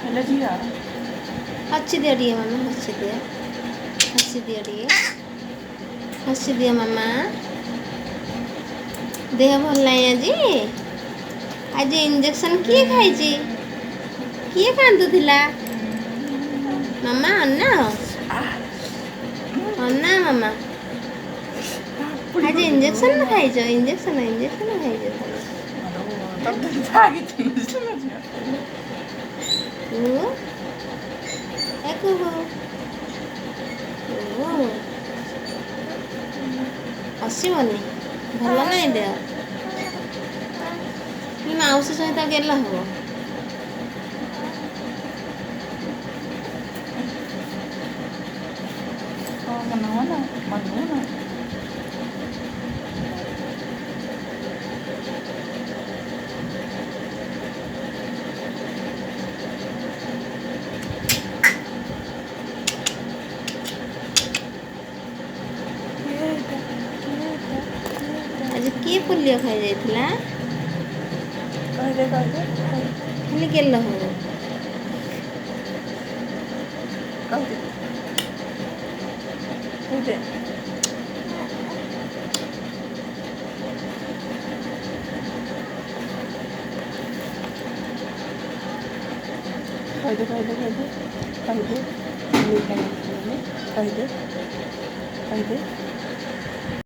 ହେଲେ ଝିଅ। ହସି ଦିଅ ଟିକେ ମାମା, ହସି ଦିଅ, ହସି ଦିଅ ଟିକେ, ହସି ଦିଅ ମାମା। ଦେହ ଭଲ ନାହିଁ ଆଜି? ଆଜି ଇଞ୍ଜେକ୍ସନ୍ କିଏ ଖାଇଛି? କିଏ କାନ୍ଦୁଥିଲା? ମାମା ଅନାଅ, ଅନା ମାମା। ଆଜି ଇଞ୍ଜେକ୍ସନ୍ ଖାଇଛ? ଇଞ୍ଜେକ୍ସନ୍, ଇଞ୍ଜେକ୍ସନ୍ ଖାଇଛ ତମେ? କୁହୁ, କୁହୁ, ହସିବନି, ଭଲ ନାହିଁ ଦେହ। ମାଉସୀ ସହିତ ଗେଲ ହବ। ଆଜି କିଏ ପୋଲିଓ ଖାଇଯାଇଥିଲା? କହିଦେ, କହିଦେ। ଖାଲି ଗେଲ ହବ। କହିଦେ, କହିଦେ, କହିଦେ, କହିଦେ, କହିଦେ, କହିଦେ, କହିଦେ, କହିଦେ, କହିଦେ।